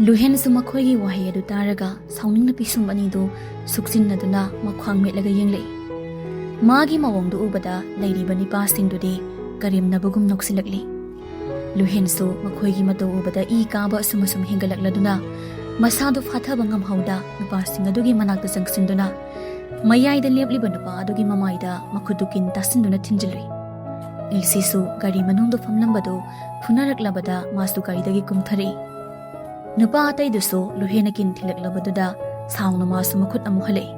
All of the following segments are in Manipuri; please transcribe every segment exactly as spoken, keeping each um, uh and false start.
ꯂꯨꯍꯦꯟꯁꯨ ꯃꯈꯣꯏꯒꯤ ꯋꯥꯍꯩ ꯑꯗꯨ ꯇꯥꯔꯒ ꯁꯥꯎꯅꯤꯡꯅ ꯄꯤꯁꯨꯝ ꯑꯅꯤꯗꯨ ꯁꯨꯛꯆꯤꯟꯅꯗꯨꯅ ꯃꯈ꯭ꯋꯥꯡ ꯃꯦꯠꯂꯒ ꯌꯦꯡꯂꯛꯏ꯫ ꯃꯥꯒꯤ ꯃꯑꯣꯡꯗꯨ ꯎꯕꯗ ꯂꯩꯔꯤꯕ ꯅꯤꯄꯥꯁꯤꯡꯗꯨꯗꯤ ꯀꯔꯦꯝꯅꯕꯒꯨꯝ ꯅꯣꯛꯁꯤꯜꯂꯛꯂꯤ꯫ ꯂꯨꯍꯦꯟꯁꯨ ꯃꯈꯣꯏꯒꯤ ꯃꯇꯧ ꯎꯕꯗ ꯏ ꯀꯥꯕ ꯑꯁꯨꯝ ꯑꯁꯨꯝ ꯍꯦꯟꯒꯠꯂꯛꯂꯗꯨꯅ ꯃꯁꯥꯗꯨ ꯐꯥꯊꯕ ꯉꯝꯍꯧꯗ ꯅꯨꯄꯥꯁꯤꯡ ꯑꯗꯨꯒꯤ ꯃꯅꯥꯛꯇ ꯆꯪꯁꯤꯟꯗꯨꯅ ꯃꯌꯥꯏꯗ ꯂꯦꯞꯂꯤꯕ ꯅꯨꯄꯥ ꯑꯗꯨꯒꯤ ꯃꯃꯥꯏꯗ ꯃꯈꯨꯠꯇꯨ ꯀꯤꯟ ꯇꯥꯁꯤꯟꯗꯨꯅ ꯊꯤꯟꯖꯤꯜꯂꯨꯏ꯫ ꯏꯜꯁꯤꯁꯨ ꯒꯥꯔꯤ ꯃꯅꯨꯡꯗ ꯐꯝꯂꯝꯕꯗꯨ ꯐꯨꯅꯔꯛꯂꯕꯗ ꯃꯥꯁꯨ ꯒꯥꯔꯤꯗꯒꯤ ꯀꯨꯝꯊꯔꯛꯏ꯫ ꯅꯨꯄꯥ ꯑꯇꯩꯗꯨꯁꯨ ꯂꯨꯍꯦꯟꯅ ꯀꯤꯟ ꯊꯤꯜꯂꯛꯂꯕꯗꯨꯗ ꯁꯥꯎꯅ ꯃꯥꯁꯨ ꯃꯈꯨꯠ ꯑꯃꯨꯛ ꯍꯜꯂꯛꯏ꯫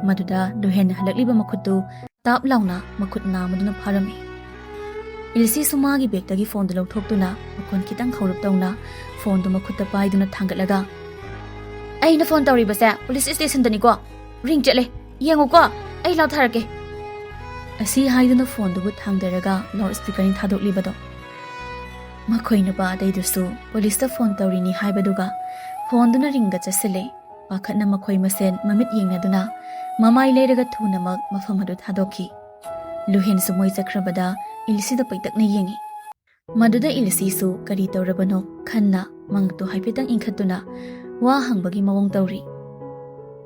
ꯃꯗꯨꯗ ꯂꯨꯍꯦꯟꯅ ꯍꯜꯂꯛꯂꯤꯕ ꯃꯈꯨꯠꯇꯨ ꯇꯥꯞ ꯂꯥꯎꯅ ꯃꯈꯨꯠ ꯅꯥꯝꯃꯗꯨꯅ ꯐꯥꯔꯝꯃꯤ꯫ ꯏꯜꯁꯤꯁꯨ ꯃꯥꯒꯤ ꯕꯦꯒꯇꯒꯤ ꯐꯣꯟꯗꯨ ꯂꯧꯊꯣꯛꯇꯨꯅ ꯃꯈꯣꯟ ꯈꯤꯇꯪ ꯍꯧꯔꯞ ꯇꯧꯅ ꯐꯣꯟꯗꯨ ꯃꯈꯨꯠꯇ ꯄꯥꯏꯗꯨꯅ ꯊꯥꯡꯒꯠꯂꯒ, "ꯑꯩꯅ ꯐꯣꯟ ꯇꯧꯔꯤꯕꯁꯦ ꯄꯨꯂꯤꯁ ꯁ꯭ꯇꯦꯁꯟꯗꯅꯤꯀꯣ꯫ ꯔꯤꯡ ꯆꯠꯂꯦ꯫ ꯌꯦꯡꯉꯨꯀꯣ, ꯑꯩ ꯂꯥꯎꯊꯥꯔꯛꯀꯦ," ꯑꯁꯤ ꯍꯥꯏꯗꯨꯅ ꯐꯣꯟꯗꯨꯕꯨ ꯊꯥꯡꯗꯔꯒ ꯂꯥꯎꯗ ꯁ꯭ꯄꯤꯀꯔꯅꯤ ꯊꯥꯗꯣꯛꯂꯤꯕꯗꯣ꯫ ꯃꯈꯣꯏ ꯅꯨꯄꯥ ꯑꯇꯩꯗꯨꯁꯨ ꯄꯨꯂꯤꯁꯇ ꯐꯣꯟ ꯇꯧꯔꯤꯅꯤ ꯍꯥꯏꯕꯗꯨꯒ ꯐꯣꯟꯗꯨꯅ ꯔꯤꯡꯗ ꯆꯠꯁꯤꯜꯂꯦ꯫ ꯄꯥꯈꯠꯅ ꯃꯈꯣꯏ ꯃꯁꯦꯟ ꯃꯃꯤꯠ ꯌꯦꯡꯅꯗꯨꯅ ꯃꯃꯥꯏ ꯂꯩꯔꯒ ꯊꯨꯅꯃꯛ ꯃꯐꯝ ꯑꯗꯨ ꯊꯥꯗꯣꯛꯈꯤ꯫ ꯂꯨꯍꯦꯟꯁꯨ ꯃꯣꯏ ꯆꯠꯈ꯭ꯔꯕꯗ ꯏꯜꯁꯤꯗ ꯄꯩꯇꯛꯅ ꯌꯦꯡꯉꯤ꯫ ꯃꯗꯨꯗ ꯏꯜꯁꯤꯁꯨ ꯀꯔꯤ ꯇꯧꯔꯕꯅꯣ ꯈꯟꯅ ꯃꯉꯛꯇꯨ ꯍꯥꯏꯐꯦꯠꯇꯪ ꯏꯟꯈꯠꯇꯨꯅ ꯋꯥ ꯍꯪꯕꯒꯤ ꯃꯑꯣꯡ ꯇꯧꯔꯤ꯫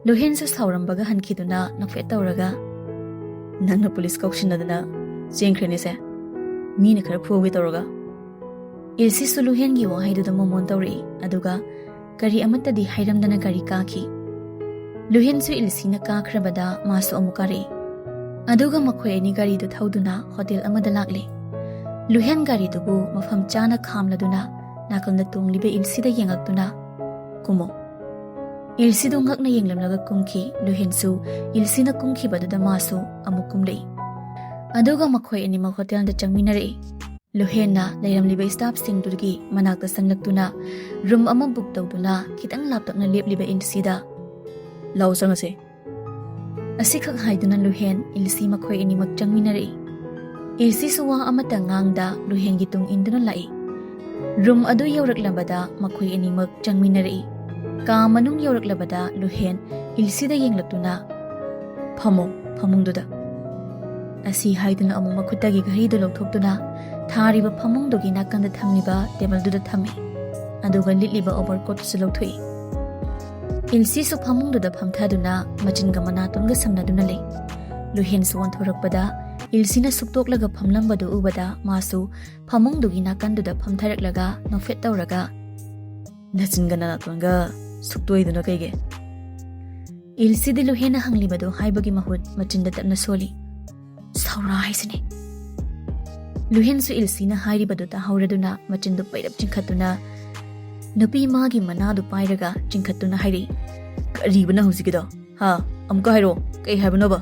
ꯂꯨꯍꯦꯟꯁꯨ ꯁꯥꯎꯔꯝꯕꯒ ꯍꯟꯈꯤꯗꯨꯅ ꯅꯣꯛꯐꯦꯠ ꯇꯧꯔꯒ, "ꯅꯪꯅ ꯄꯨꯂꯤꯁ ꯀꯧꯁꯤꯟꯅꯗꯅ ꯆꯦꯟꯈ꯭ꯔꯦꯅꯦꯁꯦ, ꯃꯤꯅ ꯈꯔ ꯐꯨꯍꯧꯒꯦ ꯇꯧꯔꯒ?" ꯏꯜꯁꯤꯁꯨ ꯂꯨꯍꯦꯟꯒꯤ ꯋꯥꯍꯩꯗꯨꯗ ꯃꯣꯃꯣꯟ ꯇꯧꯔꯛꯏ꯫ ꯑꯗꯨꯒ ꯀꯔꯤ ꯑꯃꯠꯇꯗꯤ ꯍꯥꯏꯔꯝꯗꯅ ꯒꯥꯔꯤ ꯀꯥꯈꯤ꯫ ꯂꯨꯍꯦꯟꯁꯨ ꯏꯜꯁꯤꯅ ꯀꯥꯈ꯭ꯔꯕꯗ ꯃꯥꯁꯨ ꯑꯃꯨꯛ ꯀꯥꯔꯛꯏ꯫ ꯑꯗꯨꯒ ꯃꯈꯣꯏ ꯑꯅꯤ ꯒꯥꯔꯤꯗꯨ ꯊꯧꯗꯨꯅ ꯍꯣꯇꯦꯜ ꯑꯃꯗ ꯂꯥꯛꯂꯦ꯫ ꯂꯨꯍꯦꯟ ꯒꯥꯔꯤꯗꯨꯕꯨ ꯃꯐꯝ ꯆꯥꯅ ꯈꯥꯝꯂꯗꯨꯅ ꯅꯥꯀꯜꯗ ꯇꯣꯡꯂꯤꯕ ꯏꯜꯁꯤꯗ ꯌꯦꯡꯉꯛꯇꯨꯅ, "ꯀꯨꯝꯃꯣ꯫" ꯏꯜꯁꯤꯗꯨ ꯉꯛꯅ ꯌꯦꯡꯂꯝꯂꯒ ꯀꯨꯝꯈꯤ꯫ ꯂꯨꯍꯦꯟꯁꯨ ꯏꯜꯁꯤꯅ ꯀꯨꯝꯈꯤꯕꯗꯨꯗ ꯃꯥꯁꯨ ꯑꯃꯨꯛ ꯀꯨꯝꯂꯛꯏ꯫ ꯑꯗꯨꯒ ꯃꯈꯣꯏ ꯑꯅꯤꯃꯛ ꯍꯣꯇꯦꯜꯗ ꯆꯪꯃꯤꯟꯅꯔꯛꯏ꯫ ꯂꯨꯍꯦꯟꯅ ꯂꯩꯔꯝꯂꯤꯕ ꯁ꯭ꯇꯥꯐꯁꯤꯡꯗꯨꯒꯤ ꯃꯅꯥꯛꯇ ꯆꯪꯂꯛꯇꯨꯅ ꯔꯨꯝ ꯑꯃ ꯕꯨꯛ ꯇꯧꯗꯨꯅ ꯈꯤꯇꯪ ꯂꯥꯞꯇꯛꯅ ꯂꯦꯞꯂꯤꯕ ꯏꯜꯁꯤꯗ, "ꯂꯥꯎ ꯆꯪꯉꯁꯦ꯫" ꯑꯁꯤꯈꯛ ꯍꯥꯏꯗꯨꯅ ꯂꯨꯍꯦꯟ ꯏꯜꯁꯤ ꯃꯈꯣꯏ ꯑꯅꯤꯃꯛ ꯆꯪꯃꯤꯟꯅꯔꯛꯏ꯫ ꯏꯜꯁꯤꯁꯨ ꯋꯥ ꯑꯃꯠꯇ ꯉꯥꯡꯗ ꯂꯨꯍꯦꯟꯒꯤ ꯇꯨꯡ ꯏꯟꯗꯨꯅ ꯂꯥꯛꯏ꯫ ꯔꯨꯝ ꯑꯗꯨ ꯌꯧꯔꯛꯂꯕꯗ ꯃꯈꯣꯏ ꯑꯅꯤꯃꯛ ꯆꯪꯃꯤꯟꯅꯔꯛꯏ꯫ ꯀꯥ ꯃꯅꯨꯡ ꯌꯧꯔꯛꯂꯕꯗ ꯂꯨꯍꯦꯟ ꯏꯜꯁꯤꯗ ꯌꯦꯡꯂꯛꯇꯨꯅ, "ꯐꯝꯃꯣ, ꯐꯃꯨꯡꯗꯨꯗ," ꯑꯁꯤ ꯍꯥꯏꯗꯨꯅ ꯑꯃꯨꯛ ꯃꯈꯨꯠꯇꯒꯤ ꯘꯔꯤꯗꯨ ꯂꯧꯊꯣꯛꯇꯨꯅ ꯊꯥꯔꯤꯕ ꯐꯃꯨꯡꯗꯨꯒꯤ ꯅꯥꯀꯟꯗ ꯊꯝꯂꯤꯕ ꯇꯦꯕꯜꯗꯨꯗ ꯊꯝꯃꯤ꯫ ꯑꯗꯨꯒ ꯂꯤꯠꯂꯤꯕ overcoat ꯁꯨ ꯂꯧꯊꯣꯛꯏ꯫ ꯏꯜꯁꯤꯁꯨ ꯐꯃꯨꯡꯗꯨꯗ ꯐꯝꯊꯗꯨꯅ ꯃꯆꯤꯟꯒ ꯃꯅꯥꯇꯣꯟꯒ ꯁꯝꯅꯗꯨꯅ ꯂꯩ꯫ ꯂꯨꯍꯦꯟꯁꯨ ꯑꯣꯟꯊꯣꯔꯛꯄꯗ ꯏꯜꯁꯤꯅ ꯁꯨꯛꯇꯣꯛꯂꯒ ꯐꯝꯂꯝꯕꯗꯨ ꯎꯕꯗ ꯃꯥꯁꯨ ꯐꯃꯨꯡꯗꯨꯒꯤ ꯅꯥꯀꯟꯗꯨꯗ ꯐꯝꯊꯔꯛꯂꯒ ꯅꯣꯛꯐꯦꯠ ꯇꯧꯔꯒ, "ꯅꯆꯤꯟꯒ ꯅꯅꯥꯇꯣꯟꯒ ꯁꯨꯛꯇꯣꯛꯏꯗꯨꯅ ꯀꯩꯒꯤ?" ꯏꯜꯁꯤꯗꯤ ꯂꯨꯍꯦꯟꯅ ꯍꯪꯂꯤꯕꯗꯨ ꯍꯥꯏꯕꯒꯤ ꯃꯍꯨꯠ ꯃꯆꯤꯟꯗ ꯇꯞꯅ ꯁꯣꯜꯂꯤ꯫ "ꯁꯧꯔꯥ ꯍꯥꯏꯁꯤꯅꯦ꯫" ꯂꯨꯍꯦꯟꯁꯨ ꯏꯜꯁꯤꯅ ꯍꯥꯏꯔꯤꯕꯗꯨ ꯇꯥꯍꯧꯔꯗꯨꯅ ꯃꯆꯤꯟꯗꯨ ꯄꯩꯔꯞ ꯆꯤꯡꯈꯠꯇꯨꯅ ꯅꯨꯄꯤ ꯃꯥꯒꯤ ꯃꯅꯥꯗꯨ ꯄꯥꯏꯔꯒ ꯆꯤꯡꯈꯠꯇꯨꯅ ꯍꯥꯏꯔꯛꯏ, "ꯀꯔꯤꯕ ꯅꯪ ꯍꯧꯖꯤꯛꯀꯤꯗꯣ? ꯍꯥ? ꯑꯃꯨꯛꯀ ꯍꯥꯏꯔꯛꯑꯣ, ꯀꯩ ꯍꯥꯏꯕꯅꯣꯕ?"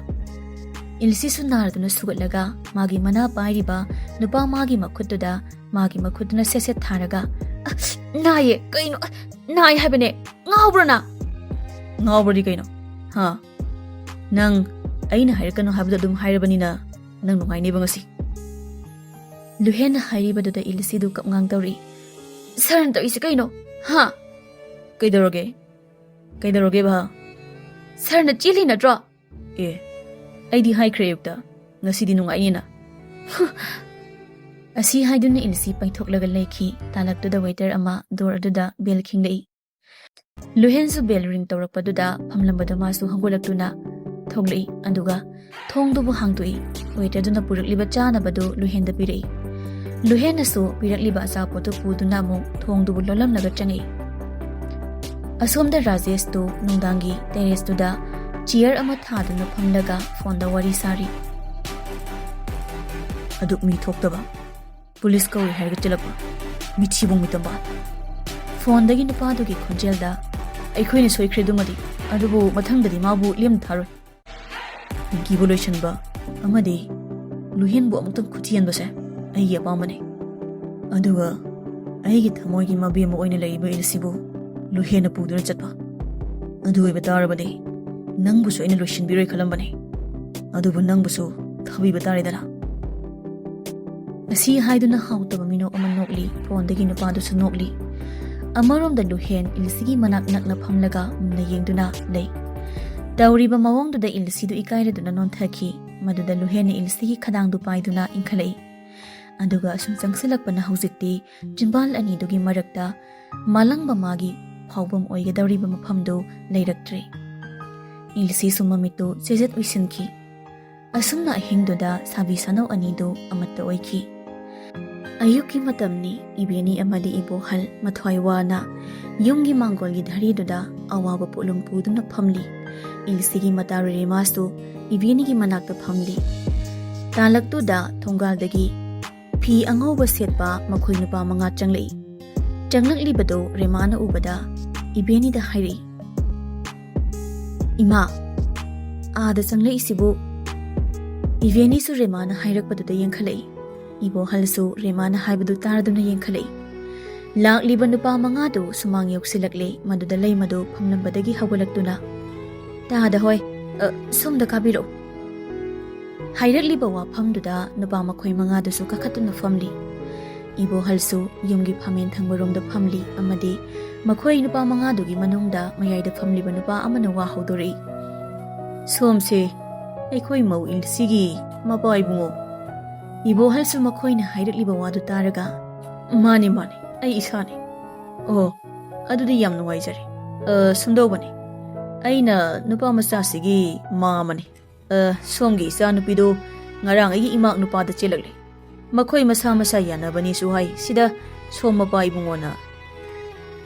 ꯏꯜꯁꯤꯁꯨ ꯅꯥꯔꯗꯨꯅ ꯁꯨꯒꯠꯂꯒ ꯃꯥꯒꯤ ꯃꯅꯥ ꯄꯥꯏꯔꯤꯕ ꯅꯨꯄꯥ ꯃꯥꯒꯤ ꯃꯈꯨꯠꯇꯨꯗ ꯃꯥꯒꯤ ꯃꯈꯨꯠꯇꯨꯅ ꯁꯦꯠ ꯁꯦꯠ ꯊꯥꯔꯒ, "ꯑ, ꯅꯥꯏꯌꯦ, ꯀꯩꯅꯣ? ꯑ, ꯅꯥꯏ ꯍꯥꯏꯕꯅꯦ, ꯉꯥꯎꯕ꯭ꯔꯣ ꯅꯪ?" "ꯉꯥꯎꯕ꯭ꯔꯗꯤ ꯀꯩꯅꯣ? ꯍꯥ? ꯅꯪ ꯑꯩꯅ ꯍꯥꯏꯔꯛꯀꯅꯨ ꯍꯥꯏꯕꯗꯣ ꯑꯗꯨꯝ ꯍꯥꯏꯔꯕꯅꯤꯅ ꯅꯪ ꯅꯨꯡꯉꯥꯏꯅꯦꯕ ꯉꯁꯤ꯫" ꯂꯨꯍꯦꯟꯅ ꯍꯥꯏꯔꯤꯕꯗꯨꯗ ꯏꯜꯁꯤꯗꯨ ꯀꯞꯉꯥꯡ ꯇꯧꯔꯤ꯫ "ꯁꯥꯔꯅ ꯇꯧꯔꯤꯁꯦ ꯀꯩꯅꯣ? ꯍꯥ?" "ꯀꯩꯗꯧꯔꯒꯦ? ꯀꯩꯗꯧꯔꯒꯦꯕ, ꯍꯥ?" "ꯁꯥꯔꯅ ꯆꯦꯜꯂꯤ ꯅꯠꯇ꯭ꯔꯣ?" "ꯑꯦ, ꯑꯩꯗꯤ ꯍꯥꯏꯈ꯭ꯔꯦ ꯑꯌꯨꯛꯇ, ꯉꯁꯤꯗꯤ ꯅꯨꯡꯉꯥꯏꯅꯤꯅ꯫" ꯑꯁꯤ ꯍꯥꯏꯗꯨꯅ ꯏꯜꯁꯤ ꯄꯩꯊꯣꯛꯂꯒ ꯂꯩꯈꯤ꯫ ꯇꯥꯂꯛꯇꯨꯗ waiter ꯑꯃ door ꯑꯗꯨꯗ bell ꯈꯤꯡꯂꯛꯏ꯫ ꯂꯨꯍꯦꯟꯁꯨ bell ring ꯇꯧꯔꯛꯄꯗꯨꯗ ꯐꯝꯂꯝꯕꯗ ꯃꯥꯁꯨ ꯍꯧꯒꯠꯂꯛꯇꯨꯅ ꯊꯣꯛꯂꯛꯏ, ꯑꯗꯨꯒ ꯊꯣꯡꯗꯨꯕꯨ ꯍꯥꯡꯗꯣꯛꯏ꯫ Waiter ꯗꯨꯅ ꯄꯨꯔꯛꯂꯤꯕ ꯆꯥꯅꯕꯗꯨ ꯂꯨꯍꯦꯟꯗ ꯄꯤꯔꯛꯏ꯫ ꯂꯨꯍꯦꯟꯅꯁꯨ ꯄꯤꯔꯛꯂꯤꯕ ꯑꯆꯥꯄꯣꯠꯇꯨ ꯄꯨꯗꯨꯅ ꯑꯃꯨꯛ ꯊꯣꯡꯗꯨꯕꯨ ꯂꯣꯜꯂꯝꯂꯒ ꯆꯪꯉꯛꯏ꯫ ꯑꯁꯣꯝꯗ ꯔꯥꯖꯦꯁꯇꯨ ꯅꯨꯡꯗꯥꯡꯒꯤ terrace ꯇꯨꯗ chair ꯑꯃ ꯊꯥꯗꯨꯅ ꯐꯝꯂꯒ phone ꯗ ꯋꯥꯔꯤ ꯁꯥꯔꯤ꯫ ꯑꯗꯨꯛ ꯃꯤ ꯊꯣꯛꯇꯕ, ꯄꯨꯂꯤꯁ ꯀꯧꯏ ꯍꯥꯏꯔꯒ ꯆꯦꯜꯂꯛꯄ, ꯃꯤꯊꯤꯕꯣꯡ ꯃꯤꯇꯝꯕ꯫ Phone ꯗꯒꯤ ꯅꯨꯄꯥꯗꯨꯒꯤ ꯈꯣꯟꯖꯦꯜꯗ, "ꯑꯩꯈꯣꯏꯅ ꯁꯣꯏꯈ꯭ꯔꯦ ꯑꯗꯨꯃꯗꯤ, ꯑꯗꯨꯕꯨ ꯃꯊꯪꯗꯗꯤ ꯃꯥꯕꯨ ꯂꯦꯝꯅ ꯊꯥꯔꯣꯏ꯫ ꯄꯤꯡꯀꯤꯕꯨ ꯂꯣꯏꯁꯤꯟꯕ ꯑꯃꯗꯤ ꯂꯨꯍꯦꯟꯕꯨ ꯑꯃꯨꯛꯇꯪ ꯈꯨꯊꯤ ꯍꯟꯕꯁꯦ ꯑꯩꯒꯤ ꯑꯄꯥꯝꯕꯅꯤ꯫ ꯑꯗꯨꯒ ꯑꯩꯒꯤ ꯊꯃꯣꯏꯒꯤ ꯃꯕꯦꯝꯃ ꯑꯣꯏꯅ ꯂꯩꯔꯤꯕ ꯏꯜꯁꯤꯕꯨ ꯂꯨꯍꯦꯟꯅ ꯄꯨꯗꯨꯅ ꯆꯠꯄ꯫ ꯑꯗꯨ ꯑꯣꯏꯕ ꯇꯥꯔꯕꯗꯤ ꯅꯪꯕꯨꯁꯨ ꯑꯩꯅ ꯂꯣꯏꯁꯤꯟꯕꯤꯔꯣꯏ ꯈꯜꯂꯝꯕꯅꯤ꯫ ꯑꯗꯨꯕꯨ ꯅꯪꯕꯨꯁꯨ ꯊꯥꯕꯤꯕ ꯇꯥꯔꯦꯗꯅ꯫" ꯑꯁꯤ ꯍꯥꯏꯗꯨꯅ ꯍꯥꯎꯇꯕ ꯃꯤꯅꯣꯛ ꯑꯃ ꯅꯣꯛꯂꯤ꯫ Phone ꯗꯒꯤ ꯅꯨꯄꯥꯗꯨꯁꯨ ꯅꯣꯛꯂꯤ꯫ ꯑꯃꯔꯣꯝꯗ ꯂꯨꯍꯦꯟ ꯏꯜꯁꯤꯒꯤ ꯃꯅꯥꯛ ꯅꯛꯅ ꯐꯝꯂꯒ ꯃꯨꯟꯅ ꯌꯦꯡꯗꯨꯅ ꯂꯩ꯫ ꯇꯧꯔꯤꯕ ꯃꯑꯣꯡꯗꯨꯗ ꯏꯜꯁꯤꯗꯨ ꯏꯀꯥꯏꯔꯗꯨꯅ ꯅꯣꯟꯊꯈꯤ꯫ ꯃꯗꯨꯗ ꯂꯨꯍꯦꯟꯅ ꯏꯜꯁꯤꯒꯤ ꯈꯗꯥꯡꯗꯨ ꯄꯥꯏꯗꯨꯅ ꯏꯟꯈꯠꯂꯛꯏ꯫ ꯑꯗꯨꯒ ꯑꯁꯨꯝ ꯆꯪꯁꯤꯜꯂꯛꯄꯅ ꯍꯧꯖꯤꯛꯇꯤ ꯆꯤꯝꯕꯥꯜ ꯑꯅꯤꯗꯨꯒꯤ ꯃꯔꯛꯇ ꯃꯥꯂꯪꯕ ꯃꯥꯒꯤ ꯐꯥꯎꯐꯝ ꯑꯣꯏꯒꯗꯧꯔꯤꯕ ꯃꯐꯝꯗꯨ ꯂꯩꯔꯛꯇ꯭ꯔꯦ꯫ ꯏꯜꯁꯤꯁꯨ ꯃꯃꯤꯠꯇꯨ ꯆꯦꯖꯦꯠ ꯎꯏꯁꯤꯟꯈꯤ꯫ ꯑꯁꯨꯝꯅ ꯑꯍꯤꯡꯗꯨꯗ ꯁꯥꯕꯤ ꯁꯥꯅꯧ ꯑꯅꯤꯗꯨ ꯑꯃꯠꯇ ꯑꯣꯏꯈꯤ꯫ ꯑꯌꯨꯛꯀꯤ ꯃꯇꯝꯅꯤ꯫ ꯏꯕꯦꯅꯤ ꯑꯃꯗꯤ ꯏꯕꯣꯍꯜ ꯃꯊ꯭ꯋꯥꯏ ꯋꯥꯅ ꯌꯨꯝꯒꯤ ꯃꯥꯡꯒꯣꯜꯒꯤ ꯙꯔꯤꯗꯨꯗ ꯑꯋꯥꯕ ꯄꯣꯠꯂꯨꯝ ꯄꯨꯗꯨꯅ ꯐꯝꯂꯤ꯫ ꯏꯜꯁꯤꯒꯤ ꯃꯇꯥ ꯔꯦꯃꯥꯁꯨ ꯏꯕꯦꯅꯤꯒꯤ ꯃꯅꯥꯛꯇ ꯐꯝꯂꯤ꯫ ꯇꯥꯂꯛꯇꯨꯗ ꯊꯣꯡꯒꯥꯜꯗꯒꯤ ꯐꯤ ꯑꯉꯧꯕ ꯁꯦꯠꯄ ꯃꯈꯣꯏ ꯅꯨꯄꯥ ꯃꯉꯥ ꯆꯪꯂꯛꯏ꯫ ꯆꯪꯂꯛꯂꯤꯕꯗꯨ ꯔꯦꯃꯥꯅ ꯎꯕꯗ ꯏꯕꯦꯅꯤꯗ ꯍꯥꯏꯔꯛꯏ, "ꯏꯃꯥ, ꯑꯥꯗ ꯆꯪꯂꯛꯏꯁꯤꯕꯨ?" ꯏꯕꯦꯅꯤꯁꯨ ꯔꯦꯃꯥꯅ ꯍꯥꯏꯔꯛꯄꯗꯨꯗ ꯌꯦꯡꯈꯠꯂꯛꯏ꯫ ꯏꯕꯣꯍꯜꯁꯨ ꯔꯦꯃꯥꯅ ꯍꯥꯏꯕꯗꯨ ꯇꯥꯔꯗꯨꯅ ꯌꯦꯡꯈꯠꯂꯛꯏ꯫ ꯂꯥꯛꯂꯤꯕ ꯅꯨꯄꯥ ꯃꯉꯥꯗꯨ ꯁꯨꯃꯥꯡ ꯌꯧꯁꯤꯜꯂꯛꯂꯦ꯫ ꯃꯗꯨꯗ ꯂꯩꯃꯗꯨ ꯐꯝꯂꯝꯕꯗꯒꯤ ꯍꯧꯒꯠꯂꯛꯇꯨꯅ, "ꯇꯥꯗ ꯍꯣꯏ, ꯑ, ꯁꯣꯝꯗ ꯀꯥꯕꯤꯔꯛꯎ꯫" ꯍꯥꯏꯔꯛꯂꯤꯕ ꯋꯥꯐꯝꯗꯨꯗ ꯅꯨꯄꯥ ꯃꯈꯣꯏ ꯃꯉꯥꯗꯨꯁꯨ ꯀꯥꯈꯠꯇꯨꯅ ꯐꯝꯂꯤ꯫ ꯏꯕꯣꯍꯜꯁꯨ ꯌꯨꯝꯒꯤ ꯐꯝꯃꯦꯟ ꯊꯪꯕꯔꯣꯝꯗ ꯐꯝꯂꯤ ꯑꯃꯗꯤ ꯃꯈꯣꯏ ꯅꯨꯄꯥ ꯃꯉꯥꯗꯨꯒꯤ ꯃꯅꯨꯡꯗ ꯃꯌꯥꯏꯗ ꯐꯝꯂꯤꯕ ꯅꯨꯄꯥ ꯑꯃꯅ ꯋꯥ ꯍꯧꯗꯣꯔꯛꯏ, "ꯁꯣꯝꯁꯦ ꯑꯩꯈꯣꯏ ꯃꯧ ꯏꯜꯁꯤꯒꯤ ꯃꯄꯥ ꯏꯕꯨꯡꯉꯣ?" ꯏꯕꯣꯍꯜꯁꯨ ꯃꯈꯣꯏꯅ ꯍꯥꯏꯔꯛꯂꯤꯕ ꯋꯥꯗꯨ ꯇꯥꯔꯒ, "ꯃꯥꯅꯦ, ꯃꯥꯅꯦ, ꯑꯩ ꯏꯁꯥꯅꯦ꯫" "ꯑꯣ, ꯑꯗꯨꯗꯤ ꯌꯥꯝ ꯅꯨꯡꯉꯥꯏꯖꯔꯦ꯫ ꯑ, ꯁꯨꯝꯗꯧꯕꯅꯤ, ꯑꯩꯅ ꯅꯨꯄꯥ ꯃꯆꯥꯁꯤꯒꯤ ꯃꯥꯃꯅꯤ꯫ ꯑ, ꯁꯣꯝꯒꯤ ꯏꯆꯥ ꯅꯨꯄꯤꯗꯨ ꯉꯔꯥꯡ ꯑꯩꯒꯤ ꯏꯃꯥꯛ ꯅꯨꯄꯥꯗ ꯆꯦꯜꯂꯛꯂꯦ꯫ ꯃꯈꯣꯏ ꯃꯁꯥ ꯃꯁꯥ ꯌꯥꯅꯕꯅꯤꯁꯨ ꯍꯥꯏ꯫ ꯁꯤꯗ ꯁꯣꯝ ꯃꯄꯥ ꯏꯕꯨꯡꯉꯣꯅ꯫"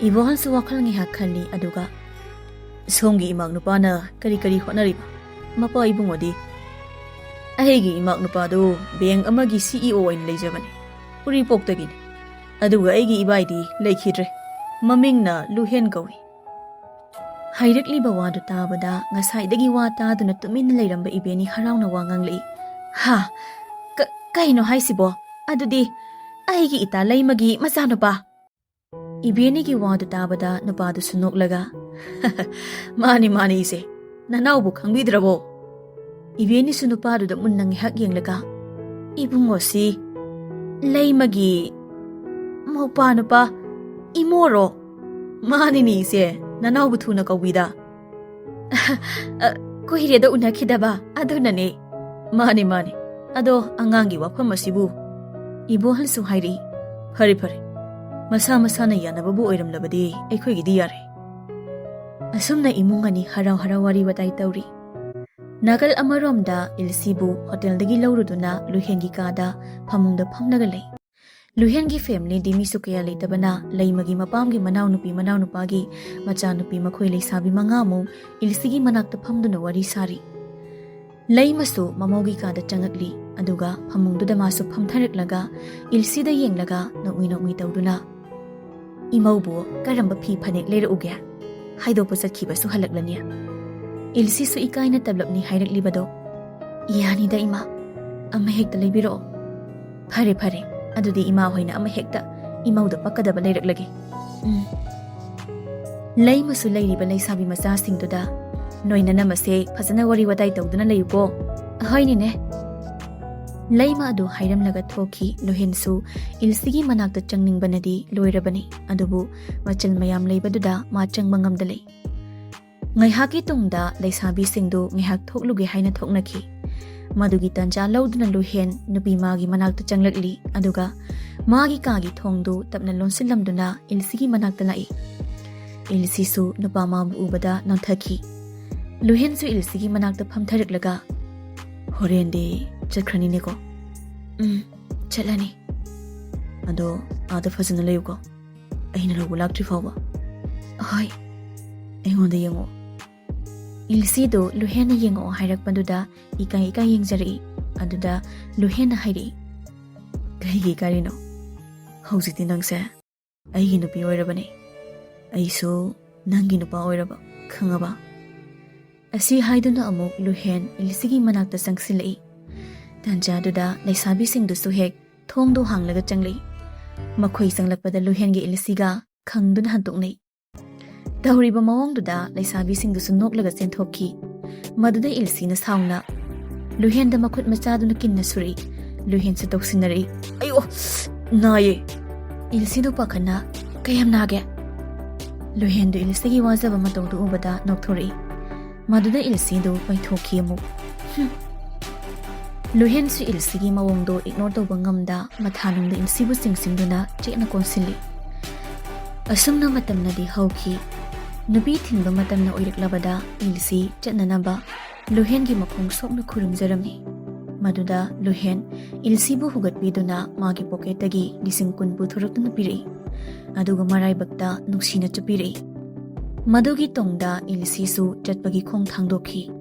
ꯏꯕꯣꯍꯜꯁꯨ ꯋꯥꯈꯜ ꯉꯥꯏꯍꯥꯛ ꯈꯜꯂꯤ, ꯑꯗꯨꯒ, "ꯁꯣꯝꯒꯤ ꯏꯃꯥꯛ ꯅꯨꯄꯥꯅ ꯀꯔꯤ ꯀꯔꯤ ꯍꯣꯠꯅꯔꯤꯕ?" "ꯃꯄꯥ ꯏꯕꯨꯡꯉꯣꯗꯤ?" "ꯑꯩꯒꯤ ꯏꯃꯥꯛ ꯅꯨꯄꯥꯗꯨ ꯕꯦꯡꯛ ꯑꯃꯒꯤ ꯁꯤ ꯏ ꯑꯣ ꯑꯣꯏꯅ ꯂꯩꯖꯕꯅꯤ, ꯎꯔꯤꯄꯣꯛꯇꯒꯤꯅꯤ꯫ ꯑꯗꯨꯒ ꯑꯩꯒꯤ ꯏꯕꯥꯏꯗꯤ ꯂꯩꯈꯤꯗ꯭ꯔꯦ, ꯃꯃꯤꯡꯅ ꯂꯨꯍꯦꯟ ꯀꯧꯏ꯫" ꯍꯥꯏꯔꯛꯂꯤꯕ ꯋꯥꯗꯨ ꯇꯥꯕꯗ ꯉꯁꯥꯏꯗꯒꯤ ꯋꯥ ꯇꯥꯗꯨꯅ ꯇꯨꯃꯤꯟꯅ ꯂꯩꯔꯝꯕ ꯏꯕꯦꯅꯤ ꯍꯔꯥꯎꯅ ꯋꯥ ꯉꯥꯡꯂꯛꯏ, "ꯍꯥ? ꯀ-, ꯀꯩꯅꯣ ꯍꯥꯏꯁꯤꯕꯣ? ꯑꯗꯨꯗꯤ ꯑꯩꯒꯤ ꯏꯇꯥ ꯂꯩꯃꯒꯤ ꯃꯆꯥꯅꯨꯄꯥ?" ꯏꯕꯦꯅꯤꯒꯤ ꯋꯥꯗꯨ ꯇꯥꯕꯗ ꯅꯨꯄꯥꯗꯨꯁꯨ ꯅꯣꯛꯂꯒ, "ꯃꯥꯅꯤ, ꯃꯥꯅꯤ, ꯏꯆꯦ, ꯅꯅꯥꯎꯕꯨ ꯈꯪꯕꯤꯗ꯭ꯔꯕꯣ?" ꯏꯕꯦꯅꯤꯁꯨ ꯅꯨꯄꯥꯗꯨꯗ ꯃꯨꯟꯅ ꯉꯥꯏꯍꯥꯛ ꯌꯦꯡꯂꯒ, "ꯏꯕꯨꯡꯉꯣꯁꯤ ꯂꯩꯃꯒꯤ ꯃꯧꯄꯥ ꯅꯨꯄꯥ ꯏꯃꯣꯔꯣ?" "ꯃꯥꯅꯤꯅꯦ ꯏꯆꯦ, ꯅꯅꯥꯎꯕꯨ ꯊꯨꯅ ꯀꯧꯕꯤꯗ꯫" "ꯑ, ꯀꯨꯏꯔꯦꯗ ꯎꯅꯈꯤꯗꯕ, ꯑꯗꯨꯅꯅꯦ꯫" "ꯃꯥꯅꯤ, ꯃꯥꯅꯤ꯫ ꯑꯗꯣ ꯑꯉꯥꯡꯒꯤ ꯋꯥꯐꯝ ꯑꯁꯤꯕꯨ?" ꯏꯕꯣꯍꯜꯁꯨ ꯍꯥꯏꯔꯛꯏ, "ꯐꯔꯦ, ꯐꯔꯦ, ꯃꯁꯥ ꯃꯁꯥꯅ ꯌꯥꯅꯕꯕꯨ ꯑꯣꯏꯔꯝꯂꯕꯗꯤ ꯑꯩꯈꯣꯏꯒꯤꯗꯤ ꯌꯥꯔꯦ"꯫ ꯑꯁꯨꯝꯅ ꯏꯃꯨꯡ ꯑꯅꯤ ꯍꯔꯥꯎ ꯍꯔꯥꯎ ꯋꯥꯔꯤ ꯋꯥꯇꯥꯏ ꯇꯧꯔꯤ꯫ ꯅꯥꯀꯜ ꯑꯃꯔꯣꯝꯗ ꯏꯜꯁꯤꯕꯨ ꯍꯣꯇꯦꯜꯗꯒꯤ ꯂꯧꯔꯨꯗꯨꯅ ꯂꯨꯍꯦꯟꯒꯤ ꯀꯥꯗ ꯐꯃꯨꯡꯗ ꯐꯝꯂꯒ ꯂꯩ꯫ ꯂꯨꯍꯦꯟꯒꯤ ꯐꯦꯃꯤꯂꯤꯗꯤ ꯃꯤꯁꯨ ꯀꯌꯥ ꯂꯩꯇꯕꯅ, ꯂꯩꯃꯒꯤ ꯃꯄꯥꯝꯒꯤ ꯃꯅꯥꯎꯅꯨꯄꯤ ꯃꯅꯥꯎꯅꯨꯄꯥꯒꯤ ꯃꯆꯥꯅꯨꯄꯤ ꯃꯈꯣꯏ ꯂꯩꯁꯥꯕꯤ ꯃꯉꯥꯃꯨꯛ ꯏꯜꯁꯤꯒꯤ ꯃꯅꯥꯛꯇ ꯐꯝꯗꯨꯅ ꯋꯥꯔꯤ ꯁꯥꯔꯤ꯫ ꯂꯩꯃꯁꯨ ꯃꯃꯧꯒꯤ ꯀꯥꯗ ꯆꯪꯉꯛꯂꯤ, ꯑꯗꯨꯒ ꯐꯃꯨꯡꯗꯨꯗ ꯃꯥꯁꯨ ꯐꯝꯊꯔꯛꯂꯒ ꯏꯜꯁꯤꯗ ꯌꯦꯡꯂꯒ ꯅꯣꯛꯃꯤ ꯅꯣꯛꯃꯤ ꯇꯧꯗꯨꯅ, "ꯏꯃꯧꯕꯨ ꯀꯔꯝꯕ ꯐꯤ ꯐꯅꯦꯛ ꯂꯩꯔꯛꯎꯒꯦ? ꯍꯥꯏꯗꯣꯛꯄ ꯆꯠꯈꯤꯕꯁꯨ ꯍꯜꯂꯛꯂꯅꯤ꯫ ꯏꯜꯁꯤꯁꯨ ꯏꯀꯥꯏꯅ ꯇꯞꯂꯞꯅꯤ ꯍꯥꯏꯔꯛꯂꯤꯕꯗꯣ꯫ ꯌꯥꯅꯤꯗ ꯏꯃꯥ, ꯑꯃ ꯍꯦꯛꯇ ꯂꯩꯕꯤꯔꯛꯑꯣ꯫ ꯐꯔꯦ, ꯐꯔꯦ, ꯑꯗꯨꯗꯤ ꯏꯃꯥ ꯍꯣꯏꯅ ꯑꯃ ꯍꯦꯛꯇ ꯏꯃꯧꯗ ꯄꯛꯀꯗꯕ ꯂꯩꯔꯛꯂꯒꯦ꯫ ꯎꯝ꯫ ꯂꯩꯃꯁꯨ ꯂꯩꯔꯤꯕ ꯂꯩꯁꯥꯕꯤ ꯃꯆꯥꯁꯤꯡꯗꯨꯗ, "ꯅꯣꯏ ꯅꯅꯝꯃꯁꯦ ꯐꯖꯅ ꯋꯥꯔꯤ ꯋꯥꯇꯥꯏ ꯇꯧꯗꯨꯅ ꯂꯩꯌꯨꯀꯣ"꯫ "ꯑꯍꯣꯏ ꯅꯦꯅꯦ"꯫ ꯂꯩꯃ ꯑꯗꯨ ꯍꯥꯏꯔꯝꯂꯒ ꯊꯣꯛꯈꯤ꯫ ꯂꯨꯍꯦꯟꯁꯨ ꯏꯜꯁꯤꯒꯤ ꯃꯅꯥꯛꯇ ꯆꯪꯅꯤꯡꯕꯅꯗꯤ ꯂꯣꯏꯔꯕꯅꯤ, ꯑꯗꯨꯕꯨ ꯃꯆꯜ ꯃꯌꯥꯝ ꯂꯩꯕꯗꯨꯗ ꯃꯥ ꯆꯪꯕ ꯉꯝꯗ ꯂꯩ꯫ ꯉꯥꯏꯍꯥꯛꯀꯤ ꯇꯨꯡꯗ ꯂꯩꯁꯥꯕꯤꯁꯤꯡꯗꯨ ꯉꯥꯏꯍꯥꯛ ꯊꯣꯛꯂꯨꯒꯦ ꯍꯥꯏꯅ ꯊꯣꯛꯅꯈꯤ꯫ ꯃꯗꯨꯒꯤ ꯇꯥꯟꯖꯥ ꯂꯧꯗꯨꯅ ꯂꯨꯍꯦꯟ ꯅꯨꯄꯤ ꯃꯥꯒꯤ ꯃꯅꯥꯛꯇ ꯆꯪꯂꯛꯂꯤ, ꯑꯗꯨꯒ ꯃꯥꯒꯤ ꯀꯥꯒꯤ ꯊꯣꯡꯗꯨ ꯇꯞꯅ ꯂꯣꯟꯁꯤꯜꯂꯝꯗꯨꯅ ꯏꯜꯁꯤꯒꯤ ꯃꯅꯥꯛꯇ ꯂꯥꯛꯏ꯫ ꯏꯜꯁꯤꯁꯨ ꯅꯨꯄꯥ ꯃꯥꯕꯨ ꯎꯕꯗ ꯅꯣꯟꯊꯈꯤ꯫ ꯂꯨꯍꯦꯟꯁꯨ ꯏꯜꯁꯤꯒꯤ ꯃꯅꯥꯛꯇ ꯐꯝꯊꯔꯛꯂꯒ, "ꯍꯣꯔꯦꯟꯗꯤ ꯆꯠꯈ꯭ꯔꯅꯤꯅꯦꯀꯣ?" "ꯎꯝ, ꯆꯠꯂꯅꯤ"꯫ "ꯑꯗꯣ ꯑꯥꯗ ꯐꯖꯅ ꯂꯩꯌꯨꯀꯣ, ꯑꯩꯅ ꯂꯧꯕ ꯂꯥꯛꯇ꯭ꯔꯤ ꯐꯥꯎꯕ"꯫ "ꯍꯣꯏ"꯫ "ꯑꯩꯉꯣꯟꯗ ꯌꯦꯡꯉꯣ"꯫ ꯏꯜꯁꯤꯗꯨ ꯂꯨꯍꯦꯟꯅ ꯌꯦꯡꯉꯛꯑꯣ ꯍꯥꯏꯔꯛꯄꯗꯨꯗ ꯏꯀꯥꯏ ꯏꯀꯥꯏ ꯌꯦꯡꯖꯔꯛꯏ꯫ ꯑꯗꯨꯗ ꯂꯨꯍꯦꯟꯅ ꯍꯥꯏꯔꯛꯏ, "ꯀꯩꯒꯤ ꯏꯀꯥꯏꯔꯤꯅꯣ? ꯍꯧꯖꯤꯛꯇꯤ ꯅꯪꯁꯦ ꯑꯩꯒꯤ ꯅꯨꯄꯤ ꯑꯣꯏꯔꯕꯅꯤ꯫ ꯑꯩꯁꯨ ꯅꯪꯒꯤ ꯅꯨꯄꯥ ꯑꯣꯏꯔꯕ, ꯈꯪꯉꯕ?" ꯑꯁꯤ ꯍꯥꯏꯗꯨꯅ ꯑꯃꯨꯛ ꯂꯨꯍꯦꯟ ꯏꯜꯁꯤꯒꯤ ꯃꯅꯥꯛꯇ ꯆꯪꯁꯤꯜꯂꯛꯏ꯫ ꯇꯥꯟꯖꯥꯗꯨꯗ ꯂꯩꯁꯥꯕꯤꯁꯤꯡꯗꯨꯁꯨ ꯍꯦꯛ ꯊꯣꯡꯗꯣ ꯍꯥꯡꯂꯒ ꯆꯪꯂꯛꯏ꯫ ꯃꯈꯣꯏ ꯆꯪꯂꯛꯄꯗ ꯂꯨꯍꯦꯟꯒ ꯏꯜꯁꯤꯒ ꯈꯪꯗꯨꯅ ꯍꯟꯗꯣꯛꯅꯩ꯫ ꯇꯧꯔꯤꯕ ꯃꯑꯣꯡꯗꯨꯗ ꯂꯩꯁꯥꯕꯤꯁꯤꯡꯗꯨꯁꯨ ꯅꯣꯛꯂꯒ ꯆꯦꯟꯊꯣꯛꯈꯤ꯫ ꯃꯗꯨꯗ ꯏꯜꯁꯤꯅ ꯁꯥꯎꯅ ꯂꯨꯍꯦꯟꯗ ꯃꯈꯨꯠ ꯃꯆꯥꯗꯨꯅ ꯀꯤꯟꯅ ꯁꯨꯔꯛꯏ꯫ ꯂꯨꯍꯦꯟꯁꯨ ꯇꯧꯁꯤꯟꯅꯔꯛꯏ꯫ "ꯑꯌꯣ, ꯅꯥꯏꯌꯦ!" ꯏꯜꯁꯤꯗꯨ ꯄꯥꯈꯠꯅ, "ꯀꯌꯥꯝ ꯅꯥꯒꯦ?" ꯂꯨꯍꯦꯟꯗꯨ ꯏꯜꯁꯤꯒꯤ ꯋꯥꯖꯕ ꯃꯇꯧꯗꯨ ꯎꯕꯗ ꯅꯣꯛꯊꯣꯔꯛꯏ꯫ ꯃꯗꯨꯗ ꯏꯜꯁꯤꯗꯨ ꯄꯩꯊꯣꯛꯈꯤ ꯑꯃꯨꯛ꯫ "ꯍꯨꯝ!" ꯂꯨꯍꯦꯟꯁꯨ ꯏꯜꯁꯤꯒꯤ ꯃꯑꯣꯡꯗꯣ ꯏꯒꯅꯣꯔ ꯇꯧꯕ ꯉꯝꯗ ꯃꯊꯥꯅꯨꯡꯗ ꯏꯜꯁꯤꯕꯨ ꯆꯤꯡꯁꯤꯟꯗꯨꯅ ꯆꯦꯠꯅ ꯀꯣꯟꯁꯤꯜꯂꯤ꯫ ꯑꯁꯨꯝꯅ ꯃꯇꯝꯅꯗꯤ ꯍꯧꯈꯤ꯫ ꯅꯨꯄꯤ ꯊꯤꯟꯕ ꯃꯇꯝꯅ ꯑꯣꯏꯔꯛꯂꯕꯗ ꯏꯜꯁꯤ ꯆꯠꯅꯅꯕ ꯂꯨꯍꯦꯟꯒꯤ ꯃꯈꯣꯡ ꯁꯣꯛꯅ ꯈꯨꯔꯨꯝꯖꯔꯝꯃꯤ꯫ ꯃꯗꯨꯗ ꯂꯨꯍꯦꯟ ꯏꯜꯁꯤꯕꯨ ꯍꯨꯒꯠꯄꯤꯗꯨꯅ ꯃꯥꯒꯤ ꯄꯣꯀꯦꯠꯇꯒꯤ ꯂꯤꯁꯤꯡ ꯀꯨꯟ ꯄꯨꯊꯣꯔꯛꯇꯨꯅ ꯄꯤꯔꯛꯏ꯫ ꯑꯗꯨꯒ ꯃꯔꯥꯏꯕꯛꯇ ꯅꯨꯡꯁꯤꯅ ꯆꯨꯞꯄꯤꯔꯛꯏ꯫ ꯃꯗꯨꯒꯤ ꯇꯨꯡꯗ ꯏꯜꯁꯤꯁꯨ ꯆꯠꯄꯒꯤ ꯈꯣꯡ ꯊꯥꯡꯗꯣꯛꯈꯤ꯫